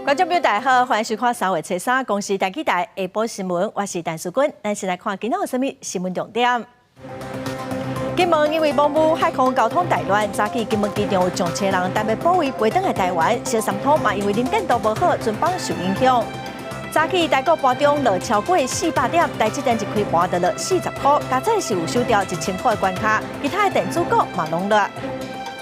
觀眾朋友大家好，歡迎收看三月初三公視台語台下晡新聞，我是陳淑君。咱先來看今仔有啥物新聞重點。金門因為暴雨海空交通大亂，早起金門機場有上千人等欲補位飛轉來台灣，小三通嘛因為能見度無好，船班受影響。早起台股盤中落超過400點，台積電一開盤就落40箍，加載是有收掉1000箍的關卡，其他的電子股嘛攏落。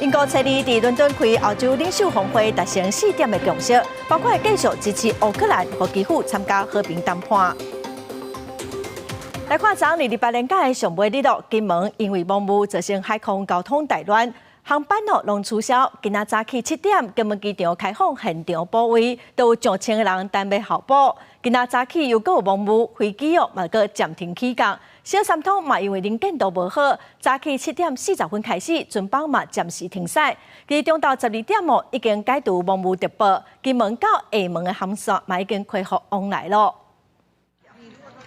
英國初二佇倫敦開歐洲領袖峰會達成四點的共識，包括繼續支持烏克蘭和基輔參加和平談判。來看昨二二八連假的上尾日落，金門因為暴雨造成海空交通大亂，航班哦攏取消。今仔早起7點，金門機場開放現場補位，都有上千个人等欲候補。今仔早起又閣有暴雨，飛機哦嘛閣暫停起降。小三通嘛因為能見度無好，早起7點40分開始，船班嘛暫時停駛。其實中晝12點哦，已經解除霧特報，金門到廈門的航線嘛已經恢復往來咯。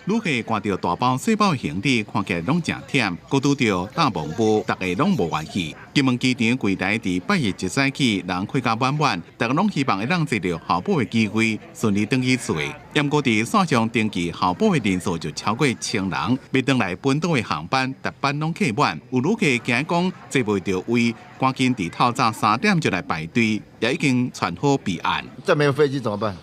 旅客掛著大包細包的行李，看起來攏誠忝，閣拄著大霧，逐家攏無願意。金門機場櫃台佇拜日一早起，人開甲滿滿，逐家攏希望會當坐著候補的機位，順利轉去厝。毋過佇線上登記候補的人數就超過千人，欲轉來本島的航班，逐班攏客滿。有旅客驚講坐袂著位，趕緊佇透早3點就來排隊，也已經傳好備案。這沒有飛機怎麼辦？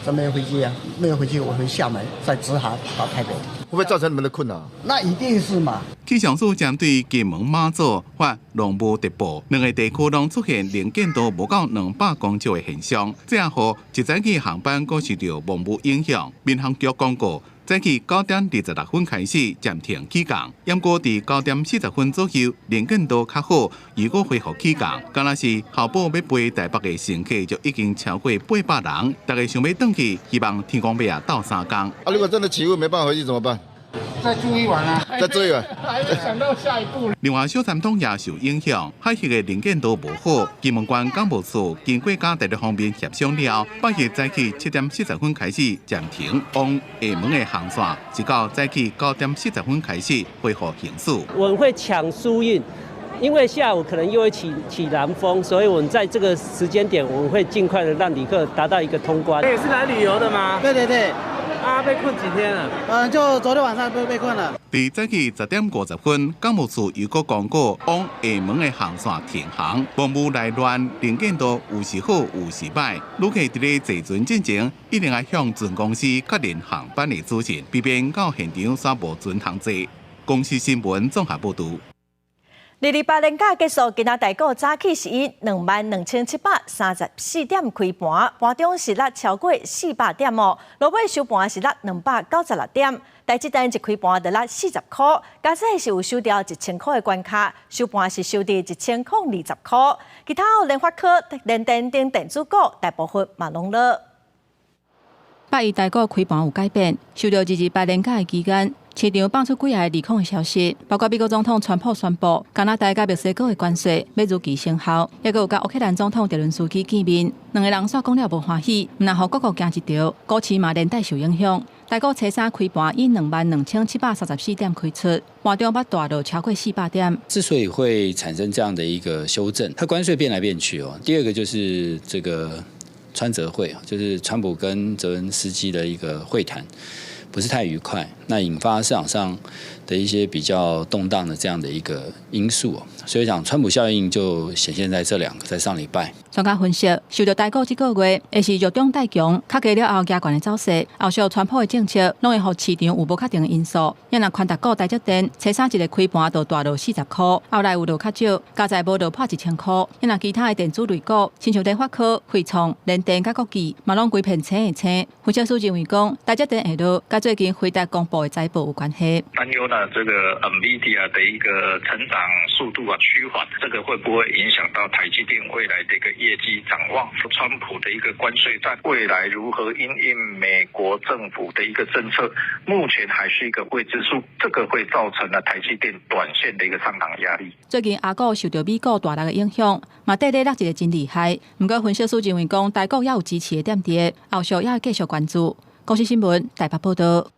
這沒有飛機啊，沒有飛機，我回廈門，再直航到台北。會不會造成你們的困擾？那一定是嘛。氣象署針對金門馬祖發濃霧特報，兩个地區攏出現能見度無夠200公尺的現象，這也予一早起航班閣受著霧霧影響。民航局公告，早起9點26分開始暫停起降，毋過佇9點40分左右，能見度較好，又閣恢復起降。敢若是候補欲飛台北的乘客就已經超過800人，逐家想欲轉去，希望天公伯啊鬥相共。啊，如果真的起霧沒辦法回去怎麼辦？再住一晚啊！再住一晚，還沒想到下一步。另外，小三通也受影響，海域的能見度無好。金門縣港務處經過佮大陸方面協商了，拜日早起7點40分開始暫停往廈門的航線，直到早起9點40分開始恢復行駛。我們會搶疏運，因為下午可能又會起南風，所以我們在這個時間點，我們會盡快的讓旅客達到一個通關。你是來旅遊的嗎？對對對。啊！被困幾天了？嗯，就昨天晚上被困了。佇早起10點50分，港務處又閣公告往廈門的航線停航，霧霧來亂，能見度有時好有時䆀。旅客佇咧坐船進前，一定愛向船公司確認航班的資訊，避免到現場煞無船通坐。公視新聞綜合報導。二二八連假結束，今仔台股早起是以22,734點開盤，盤中是落超過400點哦。落尾收盤是落296點，台積電一開盤就落40箍，加載是有收掉1000箍的關卡，收盤是收佇1020箍。其他聯發科、聯電等電子股大部分嘛攏落。拜一台股開盤有改變，受著二二八連假的期間，市場放出幾个利空的消息，包括美國總統川普宣布加拿大佮墨西哥的關稅欲如期生效，抑閣有佮烏克蘭總統澤倫斯基見面，兩个人煞講了無歡喜，毋但予各國驚一趒，股市嘛連帶受影響。台股初三開盤以22,734點開出，盤中捌大落超過400點。之所以會產生這樣的一個修正，它關稅變來變去哦。第二個就是這個川澤會，就是川普跟澤倫斯基的一個會談，不是太愉快，那引發市場上的一些比較動盪的這樣的一個因素，所以講川普效應就顯現在這兩個，在上禮拜。專家分析，受著台股這個月會是弱中帶強，較低了後加懸的走勢，後續川普的政策攏會予市場有無確定的因素。若若寬達股台積電，初三一个開盤就大落40箍，後來有落較少，加在無落破1000箍。若若其他的電子類股，親像聯發科、緯創、聯電佮國巨，嘛攏規片青的青。分析師認為講，台積電會落，佮最近輝達公布的財報有關係。擔憂呢，這個 NVIDIA 的一個成長速度啊趨緩，這個會不會影響到台積電未來的一個業績展望？川普的一個關稅戰，未來如何因應美國政府的一個政策，目前還是一個未知數。這個會造成了台積電短線的一個上漲壓力。最近亞股受著美股大落的影響，嘛綴咧落一个真厲害。毋過分析師認為講，台股猶有支持的點佇，後續猶會繼續關注。公視新聞台北報道。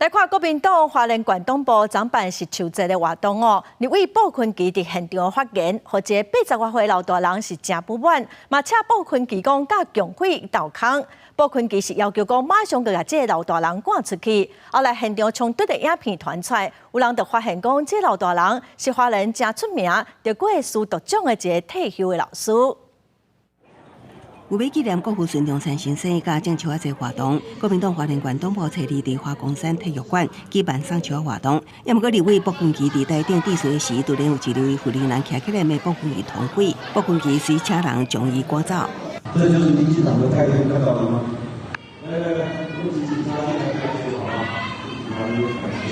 來看國民黨花蓮縣黨部昨辦植樹節的活動哦，立委傅崐萁佇現場發言，予一個80外歲老大人是誠不滿，嘛斥傅崐萁講佮共匪鬥空。傅崐萁是要求講馬上就共這个老大人趕出去。後來現場衝突的影片傳出來，有人就發現講，這老大人是花蓮誠出名得過師鐸獎的一個退休的老師。為欲紀念國父孫中山先生佮種樹仔節活動，國民黨花蓮縣黨部初二佇華光山體育館舉辦送樹仔活動。也毋過立委傅崐萁佇台頂致辭時，突然有一位婦人徛起來罵傅崐萁通匪，傅崐萁隨請人將伊趕走。這就是民進黨的態度，看到了嗎？來來來，我們警察來開始好嗎？警察來開始。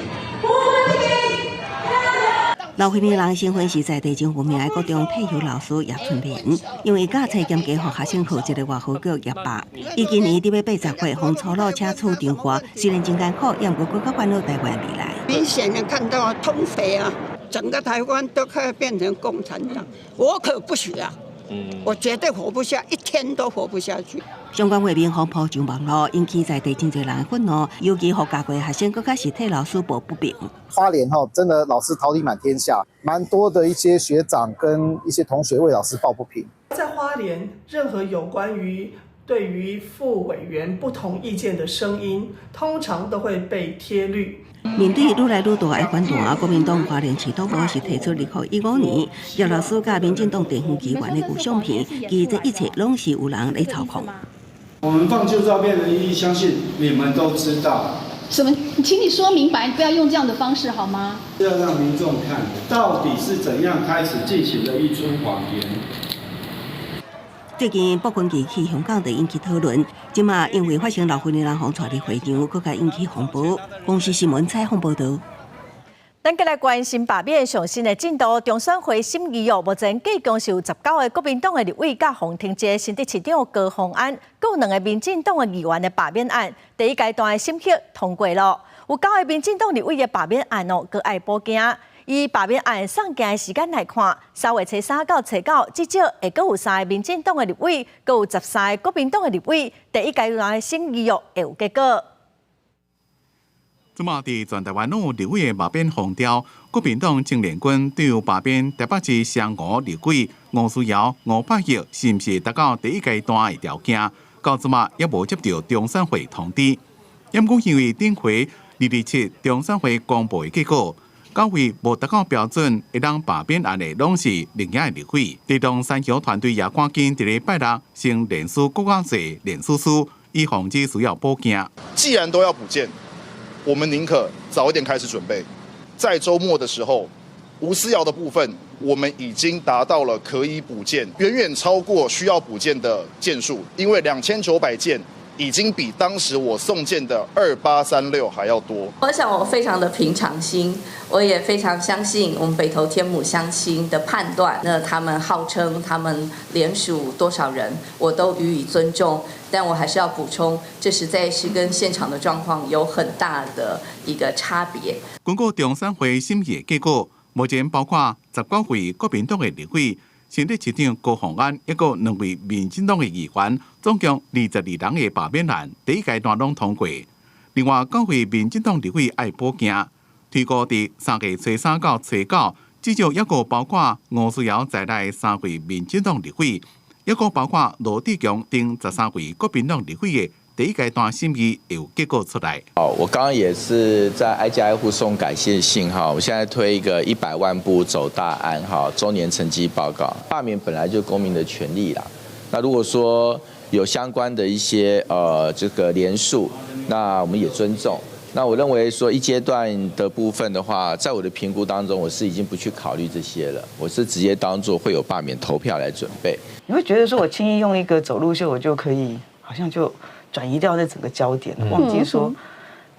老年人身份是在地真有名的國中退休老師葉春蓮，因為教冊兼加予學生號一個外號叫葉爸。伊今年佇欲80歲，予粗魯請出彰化，雖然真艱苦，也毋過閣較煩惱台灣未來。明顯的看到通匪啊，整個台灣都快變成共產黨，我可不許啊！我絕對活不下，一天都活不下去。相關畫面風波上網路，引起在地真濟人的憤怒，尤其予教過學生，閣較是替老師抱不平。花蓮哈，真的老師桃李滿天下，蠻多的一些學長跟一些同學為老師抱不平。在花蓮，任何有關於對於副委員不同意見的聲音，通常都會被貼綠。面對愈來愈大的反彈，國民黨花蓮市黨部是提出2015年葉老師佮民進黨地方議員的舊相片，其實這一切攏是有人咧操控。我們放舊照片的意義，相信你們都知道。什麼？請你說明白，不要用這樣的方式好嗎？要讓民眾看到底是怎樣開始進行的一出謊言。最近傅崐萁去香港就引起討論，這馬因為發生老婦人人予帶入會場，閣較引起風波。公視新聞採訪報導。咱閣來關心罷免上新的進度，中選會審議哦，目前計共是有19個國民黨的立委佮黃庭哲、新竹市長高虹安，閣有兩个民進黨的議員的罷免案，第一階段的審核通過囉。有九个民進黨立委的罷免案哦，閣愛補件。以罷免案送件的時間來看，3月初3到初9，至少會閣有三个民進黨的立委，閣有13個國民黨的立委，第一階段的審議哦會有結果。這馬佇全台灣攏有立委的罷免風潮，國民黨青年軍對罷免台北市雙吳立委吳思瑤、吳柏毅，是毋是達到第一階段的條件？到這馬猶無接著中選會通知。毋過因為頂回227中選會公布的結果，九位無達到標準，會當罷免案的攏是綠營的立委。地動山橋團隊也趕緊佇咧拜六先聯署閣較濟聯署書，以防止需要補件。既然都要補件，我們寧可早一點開始準備，在週末的時候，吳思瑤的部分，我們已經達到了可以補件，遠遠超過需要補件的件數，因為2900件已經比當時我送件的2836還要多。我想我非常的平常心，我也非常相信我們北投天母鄉親的判斷。那他們號稱他們聯署多少人，我都予以尊重。但我還是要補充，這實在是跟現場的狀況有很大的一個差別。根據中選會審議的結果，目前包括19位國民黨的立委、新竹市長高虹安，抑閣兩位民進黨的議員，總共22人的罷免案，第一階段攏通過。另外九位民進黨立委愛補件，推估佇3月初3到初9，至少抑閣包括吳思瑤在內三位民進黨立委，抑閣包括羅智強等13位國民黨立委的第一階段審議有結果出來。哦，我剛剛也是在挨家挨戶送感謝信哈，我現在推一個100萬步走大安哈週年成績報告。罷免本來就公民的權利啦，那如果說有相關的一些這個連署，那我們也尊重。那我認為說一階段的部分的話，在我的評估當中，我是已經不去考慮這些了，我是直接當做會有罷免投票來準備。你會覺得說我輕易用一個走路秀，我就可以好像就轉移掉那整個焦點，忘記說，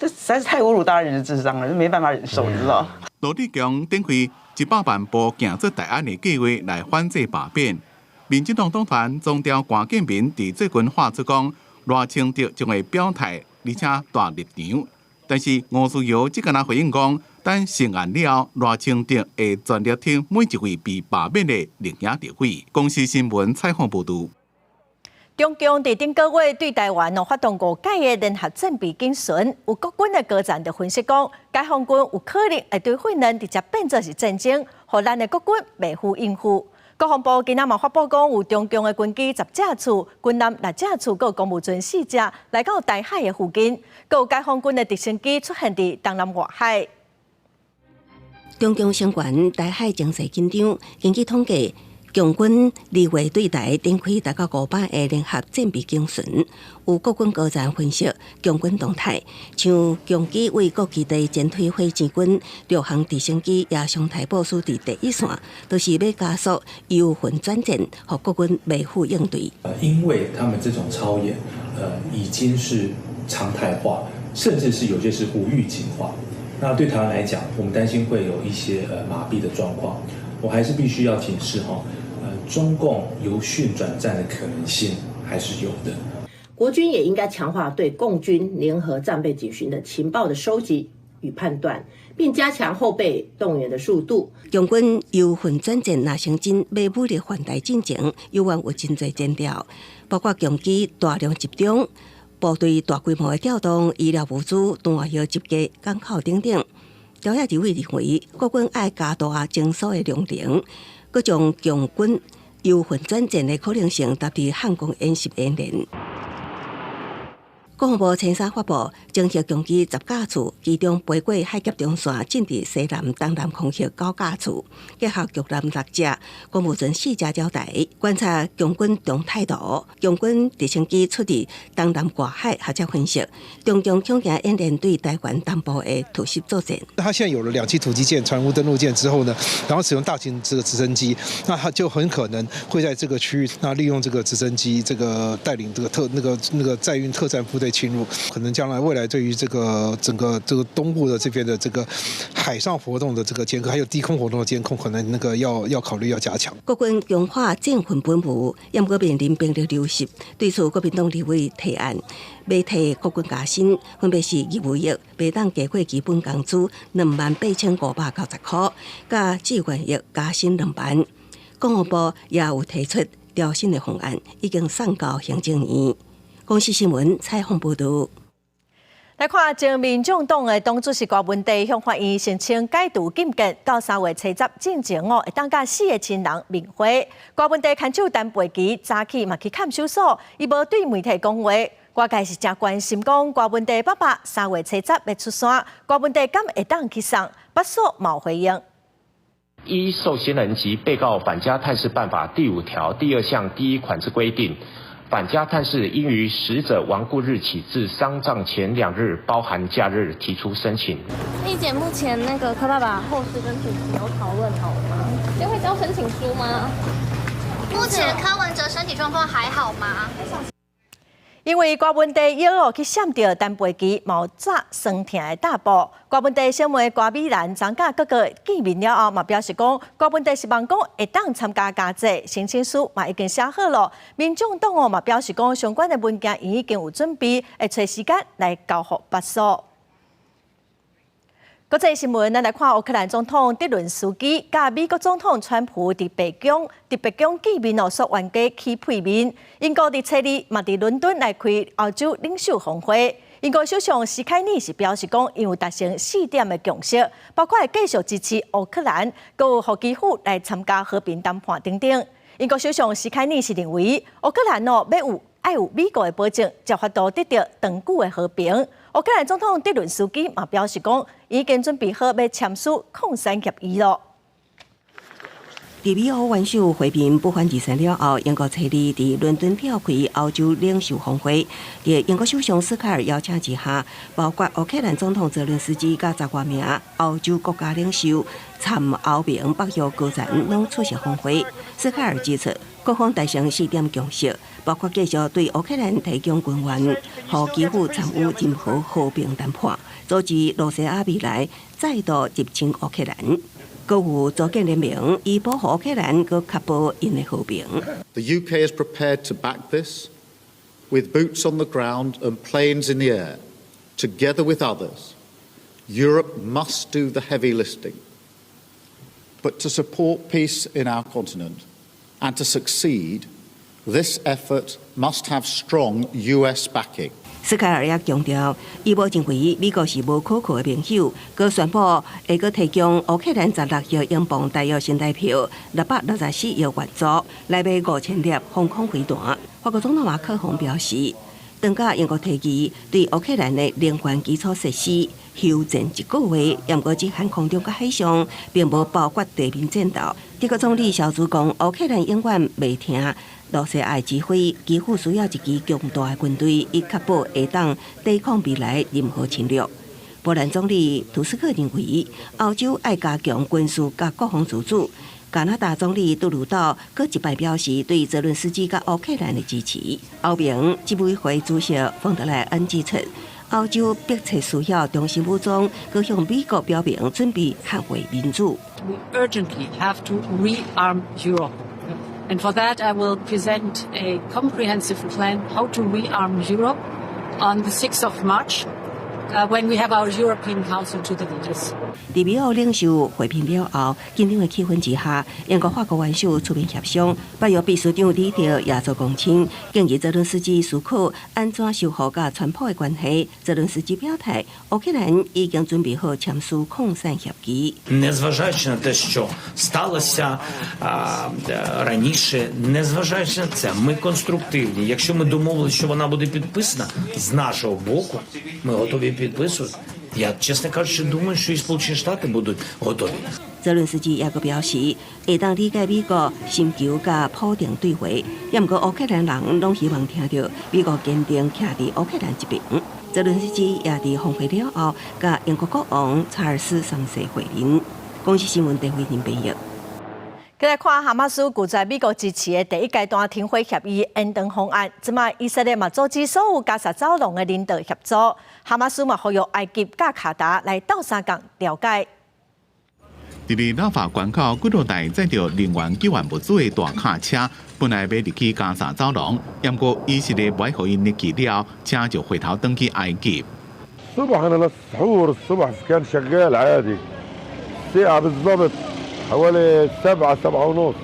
這實在是太侮辱大人的智商了，就沒辦法忍受，你知道？羅智強展開100萬步行出大安的計劃來反制罷免，民進黨黨團總召關建明佇最近發出講，賴清德將會表態，而且帶立場。但是吳思瑤這個人回應講，等成案了後，賴清德會全力挺每一位被罷免的綠營立委。公視新聞採訪報導。中共佇頂個月對台灣哦發動五屆的聯合戰備警巡，有國軍的高層就分析講，解放軍有可能會對訓練直接變做是戰爭，予咱的國軍袂赴應付。國防部今仔嘛發布講，有中共的軍機十架次、軍艦六架次，閣有公務船四隻來到台海的附近，閣有解放軍的直升機出現佇東南外海。中共相關台海情勢緊張，根據統計，共軍二月對台展開達到500個聯合戰備警巡，有國軍高層分析共軍動態，像共機為各基地前推火箭軍，陸航直升機也常態部署佇第一線，都是欲加速由訓轉戰，予國軍袂赴應對。因為他們這種操演，已經是常態化，甚至是有些是無預警化。那對台灣來講，我們擔心會有一些麻痹的狀況。我還是必須要警示哈，中共由訓轉戰的可能性還是有的。國軍也應該強化對共軍聯合戰備警巡的情報的收集與判斷，並加強後備動員的速度。共軍由訓轉戰若成真，欲武力犯台進程，猶原有真濟徵兆，包括共機大量集中、部隊大規模的調動、醫療物資、彈藥集結、港口等等。朝野立委認為，國軍愛加大偵搜的量能，閣將共軍由訓轉戰的可能性納佇漢光演習演練。國防部前三發布，偵測共機十架次，其中飛過海峽中線，進佇西南、東南空域九架次，結合共艦六隻，公務船四隻繞台，觀察共軍動態圖，共軍直升機出佇東南外海，學者分析，中共恐驚演練對台灣東部的突襲作戰。他現在有了兩棲突擊艦、船塢登陸艦之後呢，然後使用大型這個直升機，那他就很可能會在這個區域，那利用這個直升機，這個帶領這個特那個那個載運特戰部隊侵入，可能將來未來對於這個整個這個東部的這邊的這個海上活動的這個監控，還有低空活動的監控，可能那個要考慮要加強。國軍強化戰訓本部，也毋過面臨兵力流失，對此國民黨立委提案，欲提國軍加薪，分別是義務役袂當低過基本工資28,590塊，佮志願役加薪2萬。國防部也有提出調薪的方案，已經送交行政院。公視新聞採訪報導。來看前民眾黨的黨主席柯文哲向法院申請解除禁見，到3月初十進前哦，會當佮死的親人面會。柯文哲牽手陳佩琪早起嘛去看守所，伊無對媒體講話。外界是誠關心講柯文哲爸爸3月初十欲出山，柯文哲敢會當去送？北所嘛有回應。依受刑人及被告返家探視辦法第五條第二項第一款之規定，返家探視應於死者亡故日起至喪葬前2日，包含假日提出申請。麗姐，目前那個柯爸爸後事跟主席有討論好了嗎？就會交申請書嗎？目前柯文哲身體狀況還好嗎？因為柯文哲腰哦去閃著陳培基，嘛有紮酸痛的踏步。柯文哲小妹柯美蘭昨佮哥哥見面了後，嘛表示講，柯文哲希望講會當參加家祭，申請書嘛已經寫好了。民眾黨哦嘛表示講，相關的文件已經有準備，會揣時間來交予北所。國際新聞，咱來看烏克蘭總統澤倫斯基佮美國總統川普佇白宮佇白宮見面哦，煞冤家起屁面。英國佇初二嘛佇倫敦來開歐洲領袖峰會。英國首相施凱爾是表示講，𪜶有達成四點的共識，包括會繼續支持烏克蘭，閣有予基輔來參加和平談判等等。英國首相施凱爾是認為，烏克蘭哦欲有愛有美國的保證，才有法度得著長久的和平。烏克蘭總統澤倫斯基嘛表示講，已經準備好欲簽署礦山協議囉。佇美烏元首會面不歡而散了後，英國初二佇倫敦召開歐洲領袖峰會。佇英國首相斯凱爾邀請之下，包括烏克蘭總統澤倫斯基佮十外名歐洲國家領袖參歐盟北約高層攏出席峰會。斯凱爾指出，各方達成四點共識，包括繼續對烏克蘭提供軍援，予基輔參與任何和平談判，阻止羅西亞未來再度入侵烏克蘭。閣有組建聯盟，以保護烏克蘭，閣確保𪜶的和平。 The UK is prepared to back this with boots on the ground and planes in the air, together with others. Europe must do the heavy lifting. But to support peace in our continent and to succeed, This effort must have strong US backing. 斯凱爾也強調，伊無認為美國是無可靠的盟友，閣宣布會閣提供烏克蘭16億英鎊，大約新台幣664億援助，來買5000粒防空飛彈。法國總統馬克宏表示，當佮英國提議對烏克蘭的能源基礎設施休戰一個月，毋過只限空中佮海上，並無包括地面戰鬥。德國總理蕭茲講，烏克蘭永遠袂聽羅西亞的指揮，基輔需要一支強大的軍隊，以確保會當抵抗未來任何侵略。波蘭總理圖斯克認為，歐洲愛加強軍事佮國防自主。加拿大總理杜魯道閣一擺表示對澤倫斯基佮烏克蘭的支持。歐盟執委會主席馮德萊恩指出，歐洲迫切需要重新武裝，閣向美國表明準備捍衛民主。 We urgently have to rearm Europe. And for that, I will present a comprehensive plan how to rearm Europe on the 6th of March, when we have our European Council to the leaders. 佇美歐領袖會面了後，緊張的氣氛之下，英國法國元首出面協商，北約秘書長李德也做公親，建議澤倫斯基思考按怎修復佮川普的關係。澤倫斯基表態，烏克蘭已經準備好簽署擴散協議。 Незважаючи на те, що сталося раніше, незважаючи на це, ми конструктивні. Якщо ми домовилися, що вона буде підписана з нашого боку, ми готові підписувати. Я, чесно кажучи, думаю, що і Сполучені Штати будуть готові. 澤倫斯基也閣表示，會當理解美國尋求佮普丁對話，也毋過烏克蘭人攏希望聽著美國堅定徛佇烏克蘭這邊。澤倫斯基也佇峰會了後，佮英國國王查爾斯三世會面。公視新聞鄭慧玲編譯。過來看哈馬斯拒絕美國支持的第一階段停火協議延長方案，這擺以色列嘛阻止所有加薩走廊的人道協助，哈馬斯嘛呼籲埃及佮卡達來鬥相共調解。佇咧拉法關口，幾落台載著人員救援物資的大卡車，本來欲入去加薩走廊，毋過以色列無愛予𪜶入去了，車就回頭轉去埃及。 الصبح انا للسحور الصبح كان شغال عادي الساعة بالضبط حوالي 7، 7:30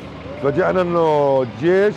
فاجئنا انه الجيش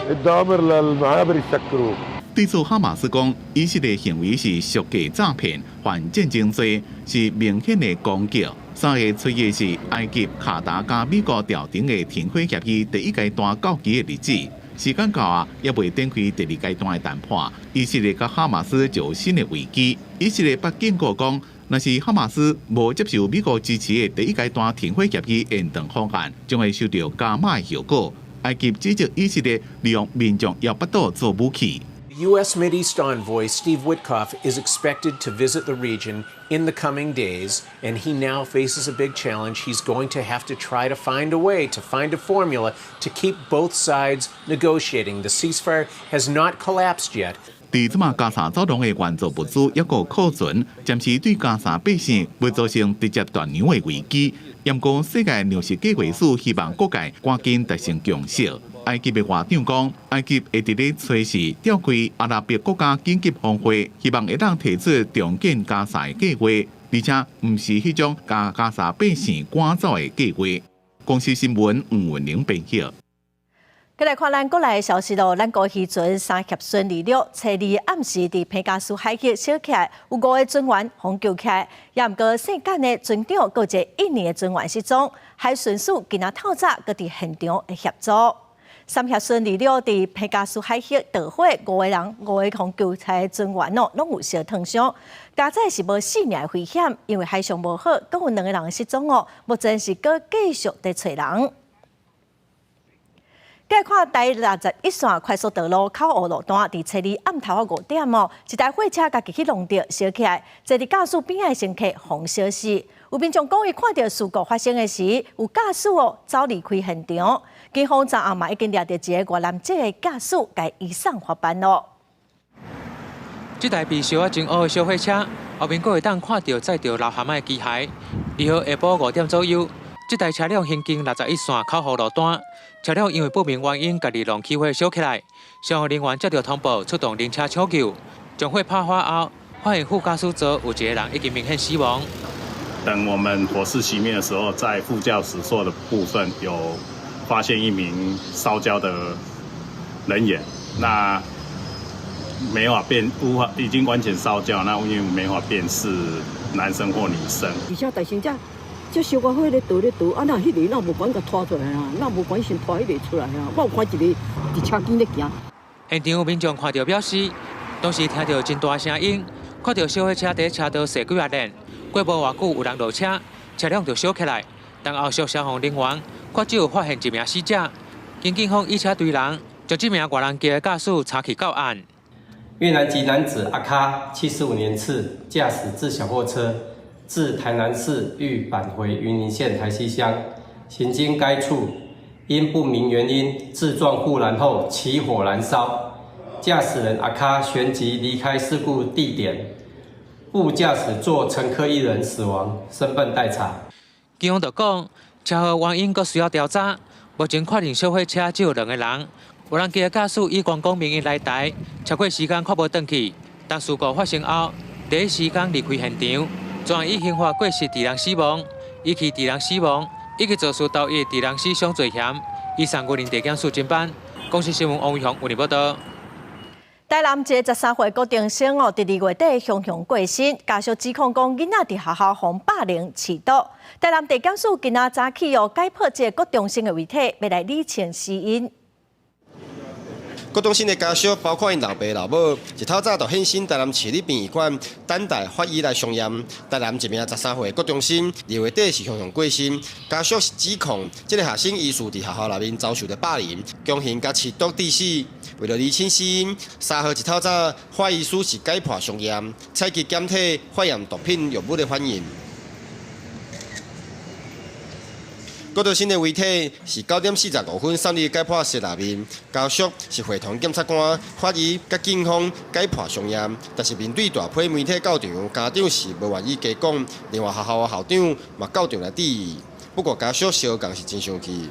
ادى امر للمعابر يسكروه。對此，哈馬斯講，以色列行為是屬計詐騙、犯戰爭罪，是明顯的攻擊。三月初一是埃及、卡達佮美國調停的停火協議第一階段到期的日子，時間到啊，猶未展開第二階段的談判。以色列佮哈馬斯就有新的危機。以色列捌警告講，若是哈馬斯無接受美國支持的第一階段停火協議延長方案，將會受著加碼的後果。埃及指責以色列利用民眾枵腹肚做武器。 U.S. Mideast envoy Steve Witkoff is expected to visit the region in the coming days, and he now faces a big challenge. He's going to have to try to find a way, to find a formula to keep both sides negotiating. The ceasefire has not collapsed yet. 佇這馬加薩走廊的援助物資猶閣庫存，暫時對加薩百姓袂造成直接斷糧的危機。毋過世界糧食計劃署希望各界趕緊達成共識。埃及的外長講，埃及會佇咧初四召開阿拉伯國家緊急峰會，希望會當提出重建加薩的計劃，而且毋是彼種共加薩百姓趕走的計劃。公視新聞吳文玲編譯。過來看咱國內的消息咯，咱國漁船三峽順利了，初二暗時佇彭佳嶼海域燒起來，有五個船員予救起來，也毋過姓簡的船長閣一個印尼的船員失蹤，海巡署今仔透早閣佇現場的協助。三峽順利了，佇彭佳嶼海域著火，五個人五個予救起來的船員哦，攏有相燙傷，佳哉是無性命的危險，因為海象無好，閣有兩個人失蹤哦，目前是閣繼續佇揣人。來看台61線快速道路口湖路段，佇初二暗頭仔5點哦，一台貨車共己去撞著，燒起來，坐佇駕駛邊仔的乘客予燒死。有民眾講，伊看著事故發生的時，有駕駛哦走離開現場。警方昨暗嘛已經掠著一个越南籍的駕駛，共移送法辦咯。這台被燒啊真烏的小貨車，後面閣會當看著載著流鹹仔的機械。2號下晡5點左右，這台車輛行經61線口湖路段，車輛因為不明原因，共己弄起火燒起來。消防人員接著通報，出動靈車搶救。將火拍化後，發現副駕駛座有一個人已經明顯死亡。等我們火勢熄滅的時候，在副駕駛座的部分有發現一名燒焦的人員，那沒法辨，無法已經完全燒焦，那因為沒法辨識男生或女生。而且大聲這這小可火咧倒咧倒，啊那彼個若無管共拖出來啊，若無管先拖彼個出來啊，我有看一個佇車間咧行。現場有民眾看著表示，當時聽著真大聲音，看著小火車佇車道踅幾仔輪，過無偌久有人落車，車輛就燒起來。但後續消防人員較少發現一名死者，經警方以車追人，將這名外人籍的駕駛查去到案。越南籍男子阿卡，75年次，駕駛自小貨車自台南市欲返回雲林縣台西鄉，行經該處，因不明原因自撞護欄後起火燃燒，駕駛人阿卡旋即離開事故地點，副駕駛座乘客一人死亡，身份待查。警方就講，車禍原因閣需要調查。目前確認小貨車只有兩個人，無人機的駕駛以觀光名義來台，超過時間看無轉去。當事故發生後，第一時間離開現場，全以刑法過失致人死亡、遺棄致人死亡以及肇事逃逸致人死傷罪嫌，移送雲林地檢署偵辦。公視新聞王偉雄為您報道。台南一个13歲高中生哦，佇2月底雄雄過身，家屬指控講囡仔佇學校予霸凌飼毒。台南地檢署今仔早起哦解剖這個高中生的遺體，欲來理清死因。郭中生的家屬，包括𪜶老爸老母，一透早就現身台南市立殯儀館，等待法醫來相驗。台南一名13歲郭中生，2月底是雄雄過身，家屬是指控這个學生疑似佇學校內面遭受著霸凌，強行共飼毒致死。為了釐清死因，3號一透早，法醫師是解剖相驗，採集檢體，化驗毒品藥物的反應。郭德新的遺體是9點45分送入解剖室內面，家屬是會同檢察官、法醫佮警方解剖相驗，但是面對大批媒體到場，家長是無願意加講，另外學校的校長嘛到場來致意。不過家屬相共是真生氣。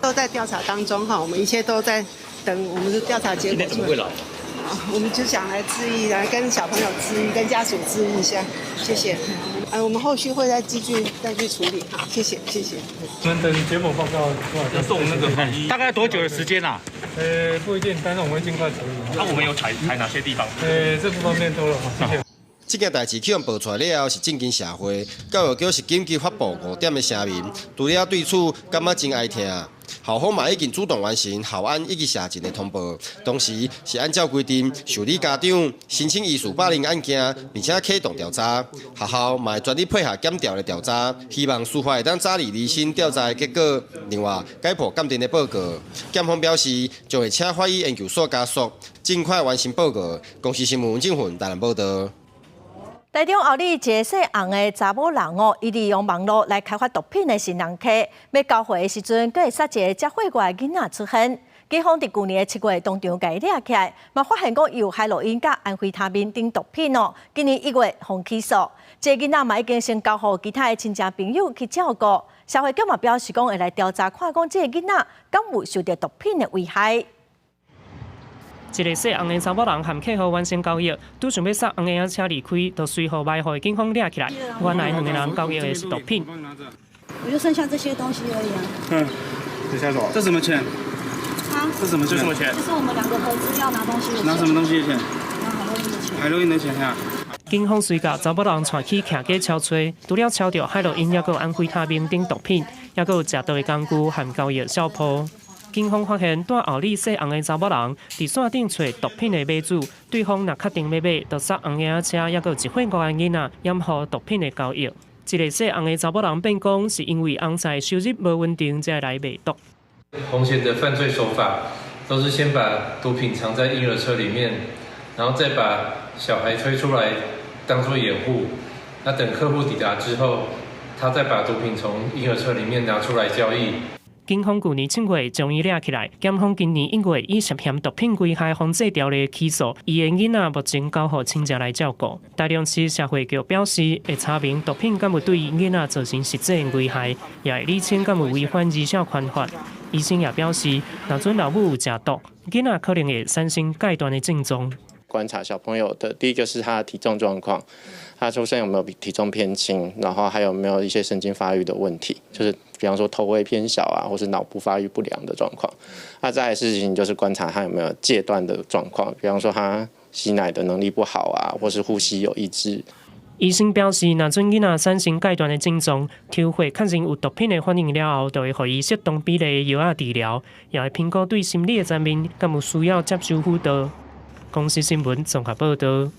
都在調查當中哈，我們一切都在等我們的調查結果出來。我們就想來致意，來跟小朋友致意，跟家屬致意一下，謝謝。我們後續會再繼續再去處理，好，謝謝，謝謝。我們等結果報告出來。要送那個法醫，大概多久的時間啊？不一定，但是我們會盡快處理。那我們有採採哪些地方？這不方便透露，謝謝。這件代誌去予爆出來了後，是震驚社會。教育局是緊急發布5點的聲明，除了對此感覺真哀痛。校方嘛已經主動完成校安以及社情的通報，同時是按照規定受理家長申請疑似霸凌案件，並且啟動調查。學校嘛會全力配合檢調的調查，希望司法會當早日釐清調查的結果。另外，解剖鑑定的報告，檢方表示將會請法醫研究所加速，盡快完成報告。公視新聞文正雲台南報道。台中后里一个姓洪的查某人哦，伊利用網路來開發毒品的新人客，欲交貨的時陣，閣會殺一个遮歲的囡仔出現。警方佇舊年的7月當場共伊掠起來，嘛發現講伊有海洛因佮安非他命等毒品哦。今年1月予起訴，這个囡仔嘛已經先交予其他的親戚朋友去照顧。社會局嘛表示講會來調查，看講這个囡仔敢有受著毒品的危害。一个姓洪的查某人和客戶完成交易，拄想欲駛紅嬰仔車離開，就隨予埋伏的警方掠起來。原來兩个人交易的是毒品。我就剩下這些東西而已啊。嗯，這下手。這什麼錢？啊？這什麼錢？這什麼錢？這是我們兩個合資要拿東西的錢。拿什麼東西的錢？拿海洛因的錢。海洛因的錢啊！警方隨共查某人帶去徛家抄揣，除了抄著海洛因，猶閣有安非他命等毒品，猶閣有食毒的工具和交易小鋪。警方發現，蹛后里姓洪的查某人佇線頂揣毒品的買主，對方若確定欲買，就駛紅嬰仔車，猶閣有一歲外的囡仔，掩護毒品的交易。一个姓洪的查某人辯講，是因為翁婿收入無穩定，才來賣毒。紅嫌的犯罪手法都是先把毒品藏在嬰兒車裡面，然後再把小孩推出來當作掩護。那等客戶抵達之後，他再把毒品從嬰兒車裡面拿出來交易。警方舊年7月將伊掠起來，檢方今年1月以涉嫌毒品危害防制條例起訴，伊的囡仔目前交予親戚來照顧。台中市社會局表示，會查明毒品敢有對囡仔造成實際危害，也會理清敢有違反兒少權法。醫生也表示，若準老母有食毒，囡仔可能會產生戒斷的症狀。觀察小朋友的第一個是他的體重狀況，他出生有沒有體重偏輕，然後還有沒有一些神經發育的問題，就是比方說頭位偏小啊，或是腦部發育不良的狀況。那再來事情就是觀察他有沒有戒斷的狀況，比方說他吸奶的能力不好啊，或是呼吸有抑制。醫生表示，若準囡仔產生戒斷的症狀，抽血確認有毒品的反應了後，就會予伊適當比例的藥仔治療，也會評估對心理的層面，敢有需要接受輔導。公視新聞綜合報導。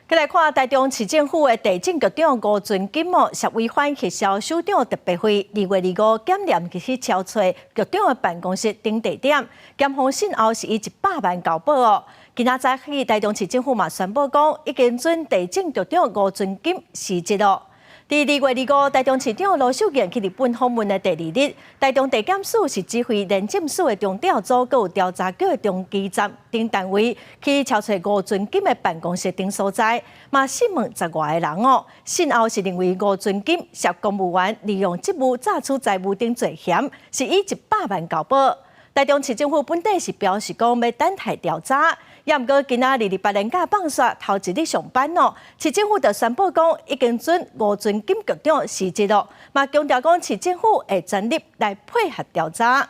繼來看台中市政府的地政局長吳尊錦哦，涉違反核銷首長特別費，2月25檢驗去敲揣局長的辦公室等地點，檢方訊後是以100萬交保哦。今仔早起，台中市政府嘛宣布講，已經准地政局長吳尊錦辭職咯。佇2月25，台中市長盧秀燕去日本訪問的第二日，台中地檢署是指揮廉政署的中調組，閣有調查局的中基站等單位去敲揣吳尊錦的辦公室等所在，嘛訊問十外个人哦。訊後是認為吳尊錦涉公務員利用職務詐取財物等罪嫌，是以100萬交保。台中市政府本底是表示講欲等待調查。也毋過今仔28連假放煞頭一日上班哦，市政府就宣布講已經准吳尊錦局長辭職咯，嘛強調講市政府會全力來配合調查。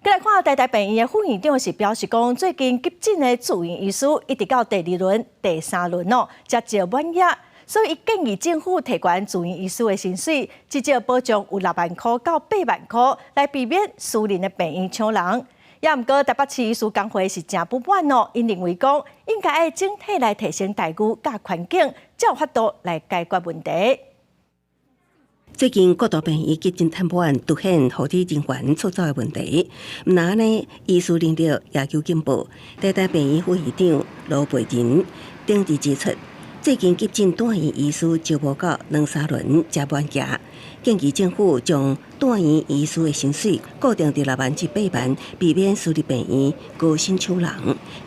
閣來看台大病院的副院長是表示講，最近急診的住院醫師一直到第二輪、第三輪哦，才招滿額，所以伊建議政府提懸住院醫師的薪水，至少保障有6萬箍到8萬箍，來避免私人的病院搶人。也毋過台北市醫師工會是誠不滿哦，𪜶認為講應該愛整體來提升待遇佮環境，才有法度來解決問題。最近各大病院急診癱瘓，凸顯護理人員出走的問題。毋但按呢，醫師能力也求進步。台大病院副院長羅培仁頂日指出，最近急診住院醫師招募到兩三輪才滿額，建議政府將住院醫師的薪水固定佇6萬至8萬，避免私立病院高薪搶人。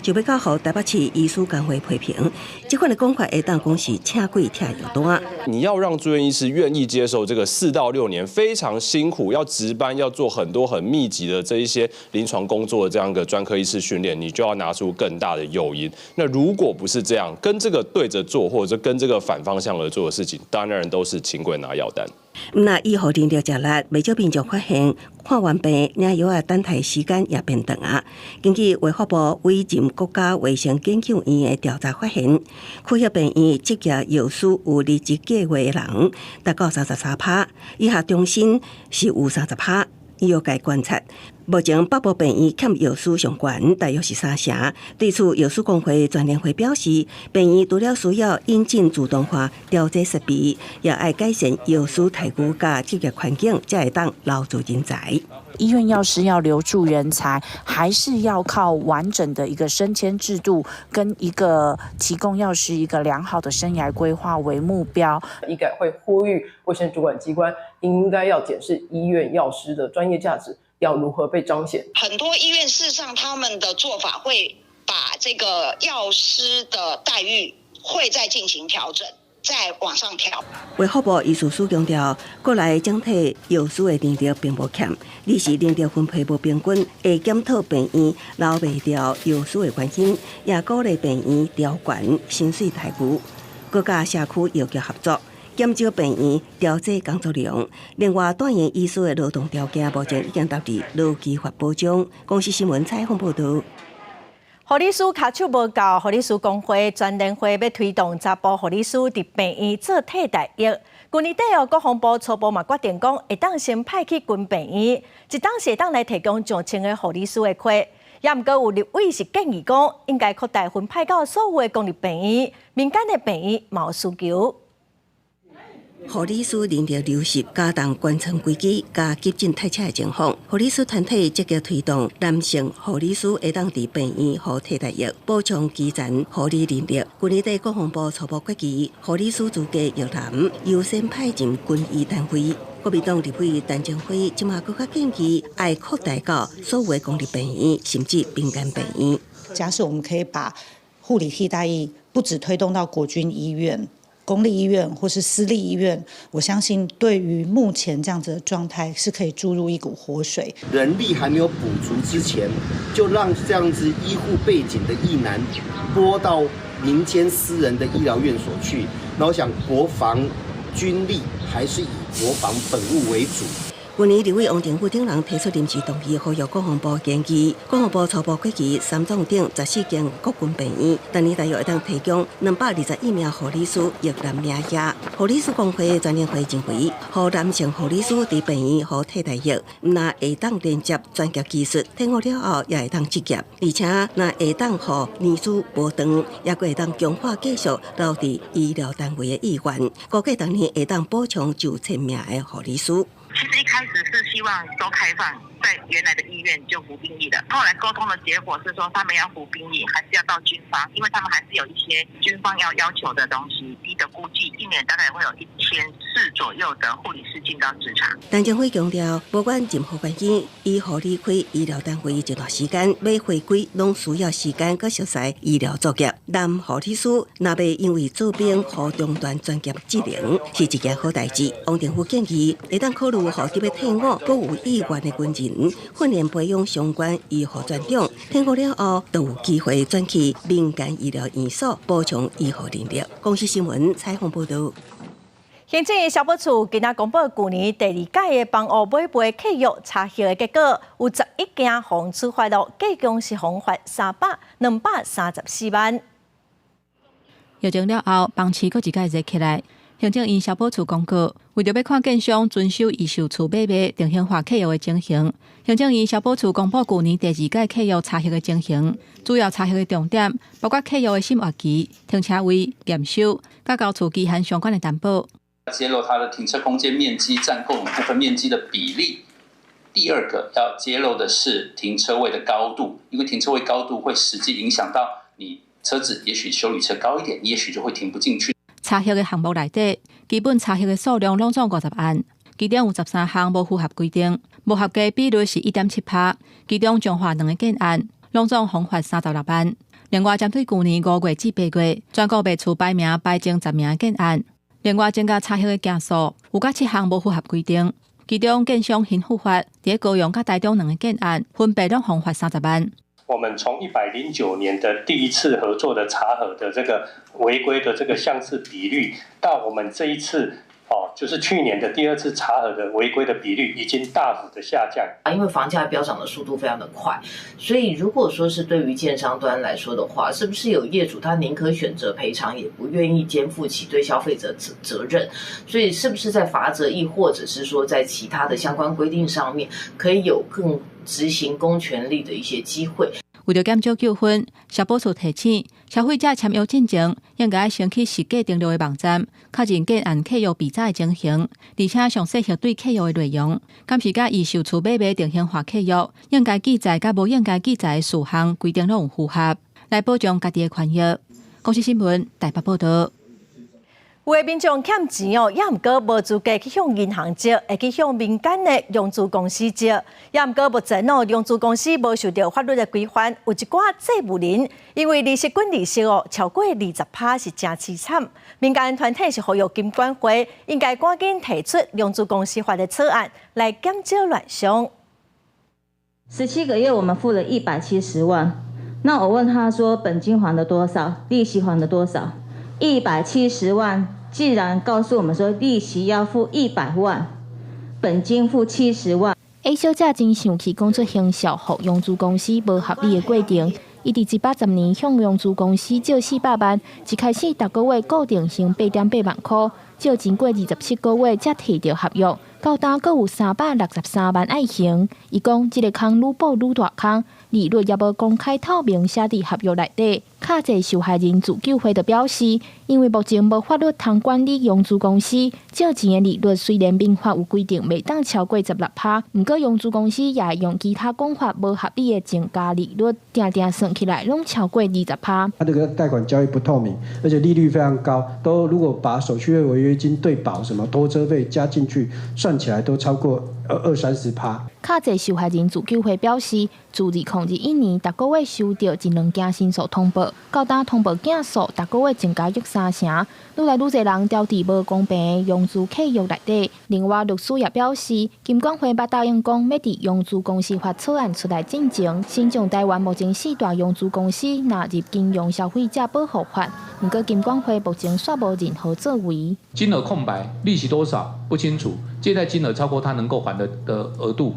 就欲交予台北市醫師工會批評，這款的講法會當講是請鬼拆藥單。你要讓住院醫師願意接受這個4到6年非常辛苦，要值班，要做很多很密集的這一些臨床工作的這樣一個專科醫師訓練，你就要拿出更大的誘因。那如果不是這樣，跟這個對着做，或者跟這個反方向而做的事情，當然都是請鬼拿藥單。若醫護人力食力，袂少民眾發現看完病領藥仔等待時間也變長啊。根據衛福部委任國家衛生研究院的調查發現，區域病院執業藥師有離職計劃的人達到33%，醫學中心是有30%。醫藥界觀察，目前北部病院欠藥師上懸，大約是三成。對此，藥師公會全聯會表示，病院除了需要引進自動化調劑設備，也愛改善藥師待遇佮執業環境，才會當留住人才。醫院藥師要留住人才，還是要靠完整的一個升遷制度，跟一個提供藥師一個良好的生涯規劃為目標。醫改會呼籲衛生主管機關應該要檢視醫院藥師的專業價值要如何被彰顯。很多醫院事實上他們的做法會把這個藥師的待遇會再進行調整。再往上調。衛福部醫事司強調，國內整體藥師的人力並無欠，只是人力分配無平均，會檢討病院留袂牢藥師的原因，也鼓勵病院調懸薪水待遇，閣佮社區藥局合作，減少病院調劑工作量。另外，住院醫師的勞動條件目前已經納入勞基法保障。公視新聞採訪報導。護理師跤手無夠，護理師公會全聯會欲推動查埔護理師佇病院做替代役。舊年底哦，國防部初步嘛決定講，會當先派去軍病院，一當時會當來提供上千個護理師的缺。也毋過有立委是建議講，應該擴大分派到所有的公立病院、民間的病院嘛有需求。護理師人力流失，加重關倉危機，佮急診塞車的情況。護理師團體積極推動男性護理師會當佇病院予替代役，補充基層護理人力。舊年底國防部初步決議，護理師資格役男優先派入軍醫單位。國民黨立委陳澄輝這馬閣較建議，愛擴大到所有的公立病院，甚至民間病院。假使我們可以把護理替代役不只推動到國軍醫院。公立醫院或是私立醫院，我相信對於目前這樣子的狀態是可以注入一股活水。人力還沒有補足之前，就讓這樣子醫護背景的役男撥到民間私人的醫療院所去。那我想國防軍力還是以國防本務為主。去年立委王定宇等人提出臨時動議，呼籲國防部研議，國防部初步估計三總頂14間國軍病院，逐年大約會當提供221名護理師役男名額。護理師公會全聯會認為，予男性護理師佇病院予替代役，毋但會當練習專業技術，退伍了後也會當執業，而且若會當予年資無長，也閣會當強化繼續留佇醫療單位的意願，估計逐年會當補充9000名的護理師。其實一開始是希望都開放在原來的醫院就服兵役的，後來溝通的結果是說，他們要服兵役還是要到軍方，因為他們還是有一些軍方要要求的東西。低的估計一年大概會有1400左右的護理師進到職場。陳正輝強調，不管任何原因，醫護離開醫療單位一段時間，欲回歸攏需要時間閣熟悉醫療作業。男護理師若欲因為做兵予中斷專業技能，是一件好代誌。王定宇建議，會當考慮予佇欲退伍、閣有意願的軍人訓練培養相關醫護專長，退伍了後就有機會轉去民間醫療院所補充醫護能力。公視新聞採訪報導。行政院消保處今仔公布舊年第二屆的房屋買賣契約查核的結果，有11件予處罰囉，計共是予罰234萬。疫情了後，房市閣一擺熱起來。行政院消保處公告，為著欲看建商遵守預售厝買賣定型化契約的情形，行政院消保處公布舊年第二屆契約查核的情形，主要查核的重點包括契約的審閱期、停車位、驗收、佮交厝期限相關的擔保。揭露它的停車空間面積佔購部分面積的比例。第二個要揭露的是停車位的高度，因為停車位高度會實際影響到你車子，也許休旅車高一點，你也許就會停不進去。查核的項目內底，基本查核的數量攏總50案，其中有13項無符合規定，無合格比率是1.7趴。其中彰化兩个建案，攏總予罰36萬。另外，針對舊年5月至8月，全國賣厝排名排前10名的建案，另外增加查核的件數，有甲7項無符合規定，其中建商興富發佇高雄佮台中兩个建案，分別攏予罰30萬。我們從109年的第一次合作的查核的這個違規的這個項次比率，到我們這一次哦，就是去年的第二次查核的違規的比率已經大幅的下降。因為房價飆漲的速度非常的快，所以如果說是對於建商端來說的話，是不是有業主他寧可選擇賠償，也不願意肩負起對消費者責任？所以是不是在罰則，亦或者是說在其他的相關規定上面，可以有更執行公權力的一些機會？為著減少糾紛，消保處提醒消費者簽約進前，應該先去實價登錄的網站，確認建案契約備載的情形，而且詳細核對契約的內容。敢是佮預售厝買賣定型化契約，應該記載佮無應該記載的事項規定攏有符合，來保障家己的權益。公視新聞台北報導。有的民眾欠錢哦，猶毋過無資格去向銀行借，會去向民間的融資公司借。猶毋過目前哦，融資公司無受著法律的規範，有一寡債務人因為利息滾利息哦，超過20趴是誠淒慘。民間團體是呼籲金管會應該趕緊提出融資公司法的草案，來減少亂象。17個月我們付了170萬，那我問他說本金還了多少，利息還了多少？170萬。既然告訴我們說利息要付100萬，本金付70萬。 A 小姐真生氣，講出行銷予融資公司無合理的過程。伊佇110年向融資公司借400萬，一開始逐个月固定還8.8萬箍，借經過27個月才提著合約，到今閣有363萬愛還。伊講這个空愈補愈大空，利率也無公開透明寫佇合約內底。較濟受害人自救會就表示，因為目前無法律通管理融資公司，借錢的利率雖然民法有規定袂當超過16趴，毋過融資公司也會用其他講法無合理的增加利率，定定算起來攏超過20趴。它這個貸款交易不透明，而且利率非常高，都如果把手續費、違約金、對保什麼拖車費加進去，算起來都超過二二三十趴。較濟受害人自救會表示，自2021年，逐个月收著一兩件申訴通報，到今通報件數逐个月增加約三成，愈來愈濟人牢佇無公平的融資契約內底。另外，律師也表示，金管會捌答應講，欲佇融資公司法草案出來進前，先將台灣目前四大融資公司納入金融消費者保護法。毋過金管會目前煞無任何作為。金額空白，利息多少不清楚，借貸金額超過他能夠還的額度，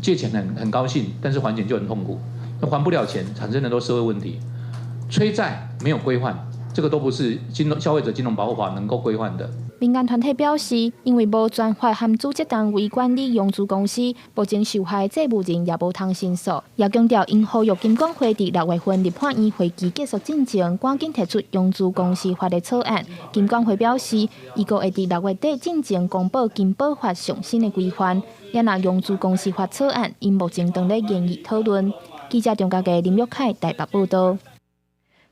借錢很高興，但是還錢就很痛苦，那還不了錢，產生很多社會問題。催債沒有規範，這個都不是金融消費者金融保護法能夠規範的。民間團體表示，因為無專法和組織單位管理融資公司，目前受害債務人也無通申訴。也強調，𪜶呼籲金管會佇6月份立法院會期結束進前，趕緊提出融資公司法的草案。金管會表示，預告會佇6月底進前公布金保法上新的規範。也若融資公司法草案，𪜶目前正咧研議討論。記者張家傑、林玉凱台北報導。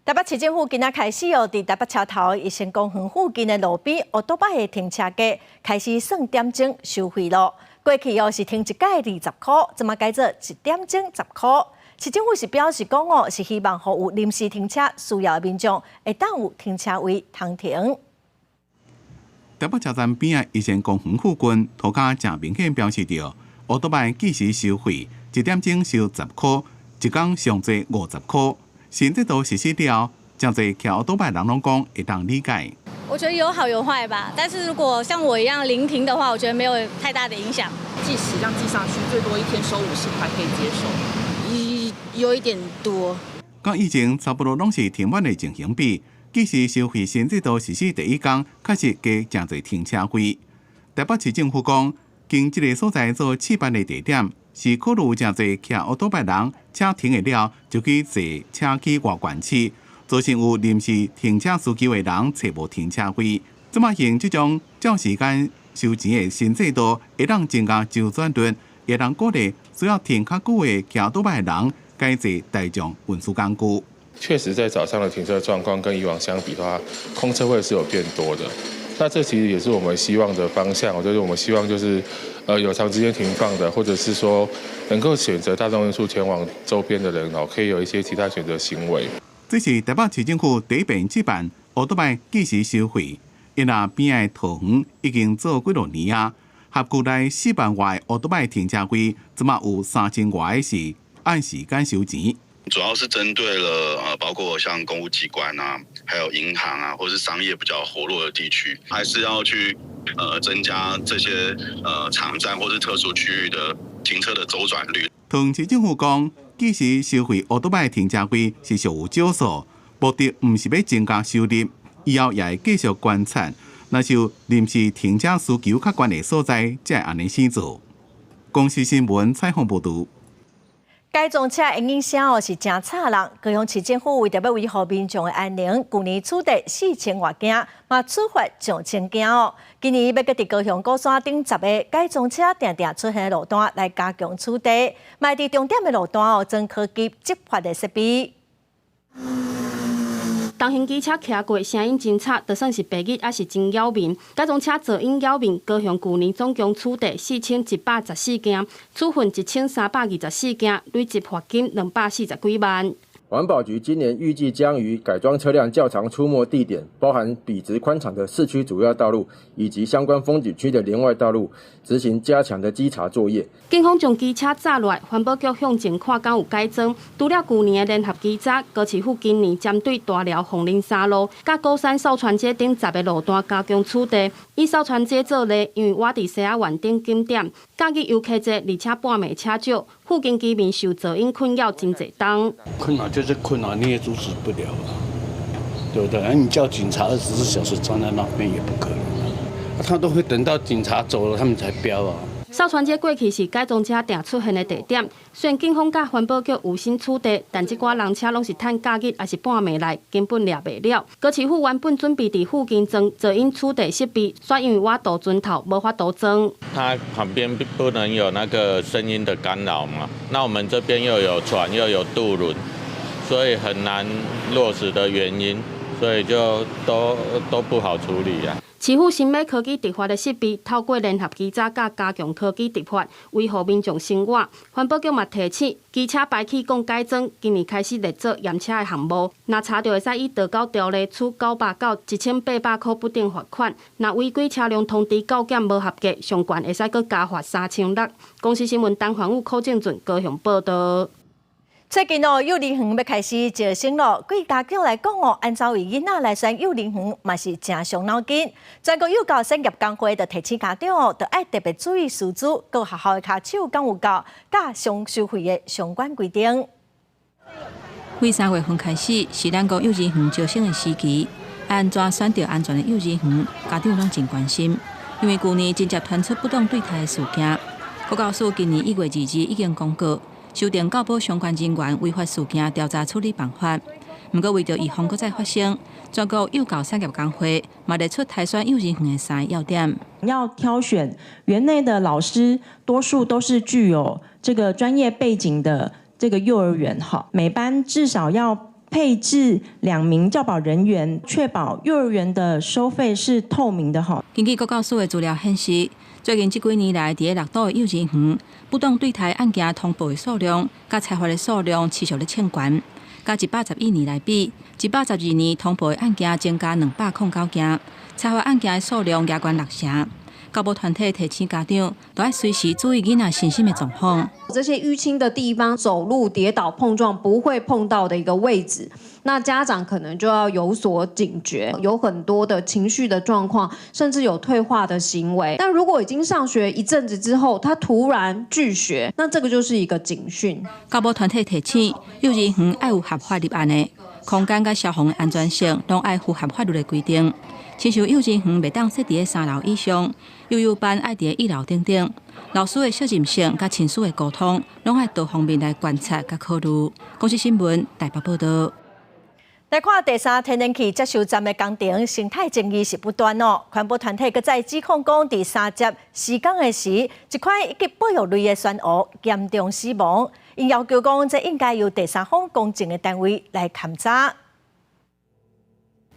台北市政府今仔開始哦，佇台北車頭逸仙公園附近的路邊，烏多擺的停車格開始算點鐘收費囉。過去哦是停一改20箍，這馬改做一點鐘10箍。市政府是表示講哦，是希望予有臨時停車需要的民眾會當有停車位通停。台北車站邊仔逸仙公園附近，塗跤誠明顯標示著烏多擺計時收費，一點鐘收10箍，一工上濟50箍。新制度實施了，誠濟騎烏多擺人攏講會當理解。我覺得有好有壞吧，但是如果像我一樣臨停的話，我覺得沒有太大的影響。計時這樣計上去，最多一天收50塊可以接受，有一點多。佮以前差不多攏是停滿的情形比，計時收費新制度實施第一工，確實加誠濟停車費。台北市政府講，經這个所在做試辦的地點，是考慮誠濟騎烏多擺人車停會了，就去坐車去外縣市，造成有臨時停車需求的人揣無停車位。這馬用這種照時間收錢的新制度，會當增加周轉率，會當鼓勵需要停較久的騎烏多擺的人改坐大眾運輸工具。確實，在早上的停車狀況跟以往相比的話，空車位是有變多的。那這其實也是我們希望的方向，就是我們希望就是，有長時間停放的，或者是說能夠選擇大眾運輸前往周邊的人哦，可以有一些其他選擇行為。這是台北市政府第一遍試辦烏多擺計時收費，因為邊仔桃園已經做幾落年啊，轄區內4萬外烏多擺停車位，這馬有3000外個是按時間收錢。主要是針對了包括像公務機關啊，還有銀行啊，或是商業比較活絡的地區，還是要去增加這些場站或是特殊區域的停車的週轉率。桃市政府講，計時收費烏多擺停車位是屬於少數，目的毋是欲增加收入，以後也會繼續觀察，若是有臨時停車需求較懸的所在，才會按呢生做。公視新聞採訪報導。改裝車的影聲哦是誠吵人，高雄市政府為著欲維護民眾的安寧，舊年取締4000外件，嘛處罰上千件哦。今年欲閣佇高雄鼓山頂10个改裝車定定出現的路段來加強取締，嘛佇重點的路段哦裝科技執法的設備。重型機車騎過，聲音真吵，就算是白日也是真擾民。改裝車噪音擾民，高雄舊年總共取締4114件，處分1324件，累積罰金240幾萬。環保局今年預計將於改裝車輛較常出沒地點，包含筆直寬敞的市區主要道路以及相關風景區的連外道路，執行加強的稽查作業。警方將機車紮落來，環保局向前看，敢有改裝。除了舊年的聯合稽查，高市府今年針對大寮鳳林三路、佮鼓山哨船街頂10个路段加強取締。以哨船街做例，因為倚佇西仔灣頂景點，假日遊客濟，而且半暝車少，附近居民受噪音困擾真濟冬。困擾就是困擾，你也阻止不了啊，對不對？啊，你叫警察24小時站在那邊也不可能啊，他都會等到警察走了，他們才飆啊。哨船街過去是改裝車定出現的地點，雖然警方佮環保局有心取締，但這寡人車攏是趁假日抑是半暝來，根本掠袂了。高市府原本準備佇附近裝噪音取締設備，煞因為倚渡船頭無法度裝。它旁邊不能有那個聲音的干擾嘛？那我們這邊又有船又有渡輪，所以很難落實的原因，所以就都不好處理啊。市府新买科技执法的设备，透过联合稽查佮加强科技执法，维护民众生活。环保局嘛提醒，机车排气管改装，今年开始列做验车的项目。若查著会使依道交条例处900到1800箍不等罚款。若违规车辆通知告检无合格，上悬会使阁加罚3600。公视新闻陈环武、柯正俊高雄报道。最近哦，幼兒園欲開始招生咯。對家長來講哦，按怎為囡仔來選幼兒園嘛是誠傷腦筋。全國幼教產業工會就提醒家長哦，著愛特別注意師資、閣學校的跤手敢有夠，佮雙收費的相關規定。對3月份開始是咱國幼兒園招生的時期，按怎選著安全的幼兒園，家長攏真關心，因為舊年真濟傳出不當對待的事件。國教署今年1月2日已經公告，修訂教保相關人員違法事件調查處理辦法。毋過為著預防閣再發生，全國幼教產業工會嘛列出篩選幼兒園的三个要點。要挑選園內的老師，多數都是具有這個專業背景的這個幼兒園，哈，每班至少要配置2名教保人員，確保幼兒園的收費是透明的，哈。根據國教署的資料顯示，最近這幾年來，佇咧六都的幼兒園不當對待案件通報的數量，佮裁罰的數量持續咧衝懸。佮111年來比，112年通報的案件增加209件，裁罰案件的數量也懸6成。教保團體提醒家長，都愛隨時注意囡仔身心的狀況。這些淤青的地方，走路跌倒碰撞不會碰到的一個位置，那家長可能就要有所警覺，有很多的情緒的狀況，甚至有退化的行為。但如果已經上學一陣子之後，他突然拒學，那這個就是一個警訊。教保團體提醒，幼兒園愛有合法立案的空間佮消防的安全性，攏愛符合法律的規定。親像幼兒園袂當設佇咧3樓以上，幼幼班愛佇咧1樓等等。老師的責任性佮親師的溝通，攏愛多方面來觀察佮考慮。公視新聞台北報道。來看第三天然氣接收站的工程，生態爭議是不斷哦。環保團體閣再指控講，佇三接施工的時，一款一級保育類的珊瑚嚴重死亡，𪜶要求講，這應該由第三方公正的單位來勘查。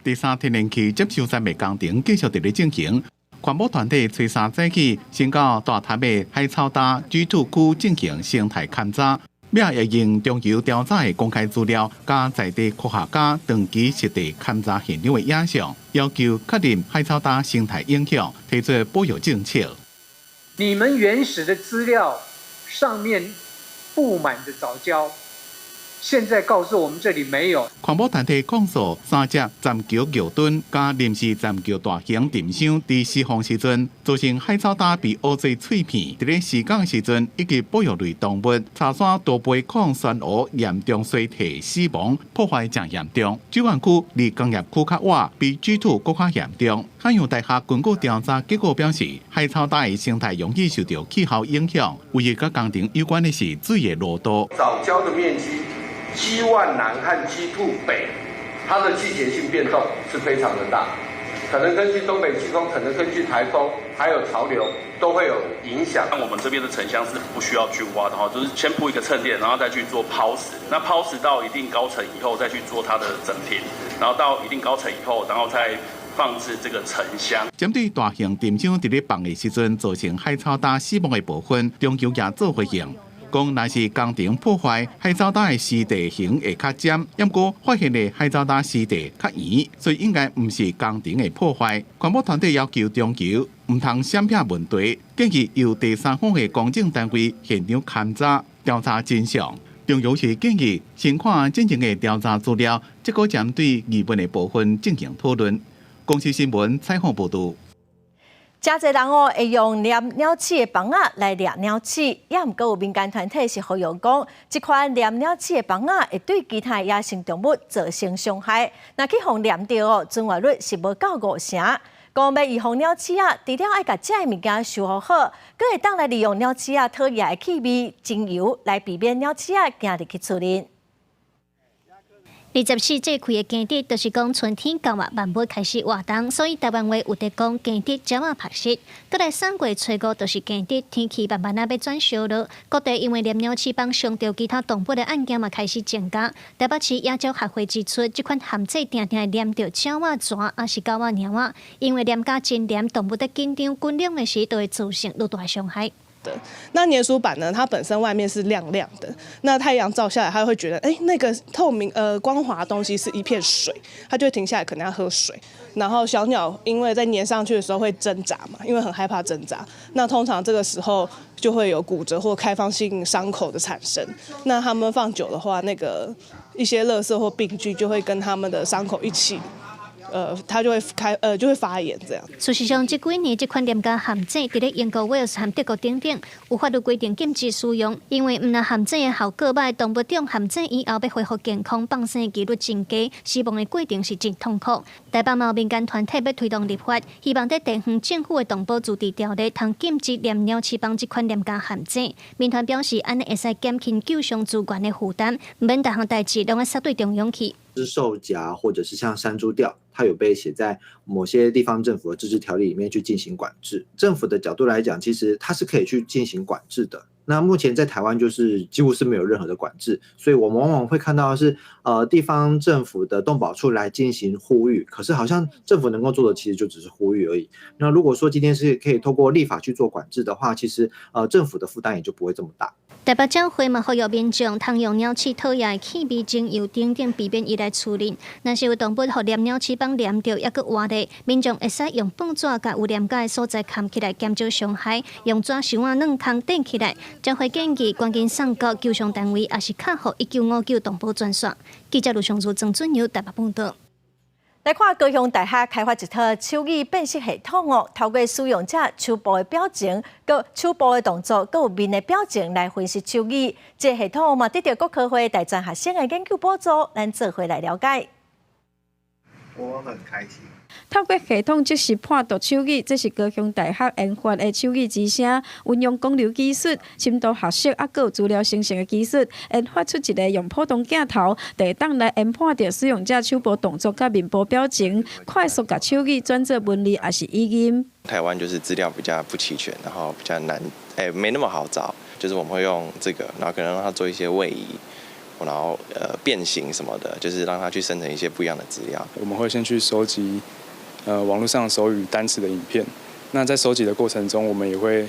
第三天然氣接收站的工程繼續佇咧進行，環保團體初三早起先到大潭的海草礁 G2 區進行生態勘查，也會用中油調查的公開資料，佮在地科學家長期實地勘查現場的影像，要求確認海草礁生態影響，提出保育政策。你們原始的資料上面佈滿的藻礁。現在告訴我們這裡沒有。環保團體控訴三接棧橋橋墩佮臨時棧橋大型沉箱佇施工時陣，造成海草礁被烏做碎片。佇咧施工時陣，一級保育類動物柴山多杯孔珊瑚嚴重衰退死亡，破壞誠嚴重。水源區離工業區較倚，比 G2 閣較嚴重。海洋大學根據調查結果表示，海草礁的生態容易受著氣候影響。唯一佮工程有關的是水的濃度。藻礁的面積。G1 南和 G2 北，它的季節性變動是非常的大，可能根據東北季風，可能根據颱風，還有潮流都會有影響。那我們這邊的沉箱是不需要浚挖的哈，就是先鋪一個襯墊，然後再去做拋石。那拋石到一定高層以後，再去做它的整平，然後到一定高層以後，然後再放置這個沉箱。針對大型沉箱佇咧放的時陣造成海草礁死亡的部分，中油也做回應。講若是工程破壞海草礁的濕地形會較尖，毋過發現的海草礁濕地較圓，所以應該毋是工程的破壞。環保團體要求中油毋通閃避問題，建議由第三方的公證單位現場勘查調查真相。中油是建議先看真正的調查資料，才閣針對疑問的部分進行討論。公視新聞採訪報導。誠濟人哦，會用黏鳥鼠的枋仔來掠鳥鼠，也毋過有民間團體是呼籲講，這款黏鳥鼠的枋仔會對其他野生動物造成傷害。若去予黏著哦，存活率是無夠5成。講欲預防鳥鼠仔，除了愛共食的物件修復好，閣會當來利用鳥鼠仔討厭的氣味、精油來避免鳥鼠仔行入去厝裡。24節開的驚蟄，就是講春天到啊，萬物開始活動，所以台灣話有佇講驚蟄鳥仔曝濕。閣來3月初5就是驚蟄，天氣慢慢仔欲轉燒熱，各地因為黏鳥翅膀傷著其他動物的案件嘛開始增加。台北市野鳥學會指出，這款陷阱定定會黏著鳥仔、蛇，抑是狗仔、貓仔，因為黏甲真黏，動物佇緊張緊張的時，都會造成愈大傷害。那粘鼠板呢？它本身外面是亮亮的，那太陽照下來，它會覺得，哎，那個透明光滑的東西是一片水，它就會停下來，可能要喝水。然後小鳥因為在粘上去的時候會掙扎嘛，因為很害怕掙扎。那通常這個時候就會有骨折或開放性傷口的產生。那它們放久的話，那個一些垃圾或病菌就會跟它們的傷口一起。它就會開，就會發炎這樣。事實上，這幾年這款黏膠陷阱，佇咧英國、威爾斯和德國等等，有法律規定禁止使用，因為毋但陷阱的效果䆀，動物中陷阱以後欲恢復健康，放生的幾率真低，死亡的過程是真痛苦。台北嘛有民間團體欲推動立法，希望佇地方政府的動保自治條例，通禁止黏鳥翅膀這款黏膠陷阱。民團表示，按呢會使減輕救傷資源的負擔，毋免逐項代誌攏愛殺對中央去。是獸夾，或者是像山豬吊，它有被寫在某些地方政府的自治條例裡面去進行管制。政府的角度來講，其實它是可以去進行管制的。那目前在台灣就是幾乎是沒有任何的管制，所以我們往往會看到的是，地方政府的動保處來進行呼籲，可是好像政府能夠做的其實就只是呼籲而已。那如果說今天是可以透過立法去做管制的話，其實政府的負擔也就不會這麼大。台北鳥會嘛呼籲民眾通用鳥鼠討厭的氣味精油等等，避免伊來處理。若是有動物予黏鳥翅膀黏著，猶閣活的，民眾會使用報紙共有黏膠的所在崁起來，減少傷害；用紙箱仔軟空墊起來。鳥會建議趕緊送到救傷單位，抑是敲予1959動保專線。記者盧尚如、曾俊友台北報導。來看高雄大學開發一套手語辨識系統哦，透過使用者手部的表情、佮手部的動作、佮有面的表情來分析手語。這個系統嘛得著國科會大專學生的研究補助，咱做伙來了解。我很開心。透過系統即時判讀手語，這是高雄大學研發的手語之聲，運用廣流技術、深度學習，猶閣有資料生成的技術，研發出一个用普通鏡頭，就會當來研判著使用者手部動作佮面部表情，快速共手語轉做文字抑是語音。台灣就是資料比較不齊全，然後比較難，沒那麼好找，就是我們會用這個，然後可能讓它做一些位移。然後變形什麼的，就是讓它去生成一些不一樣的資料。我們會先去收集網絡上手語單詞的影片，那在收集的過程中，我們也會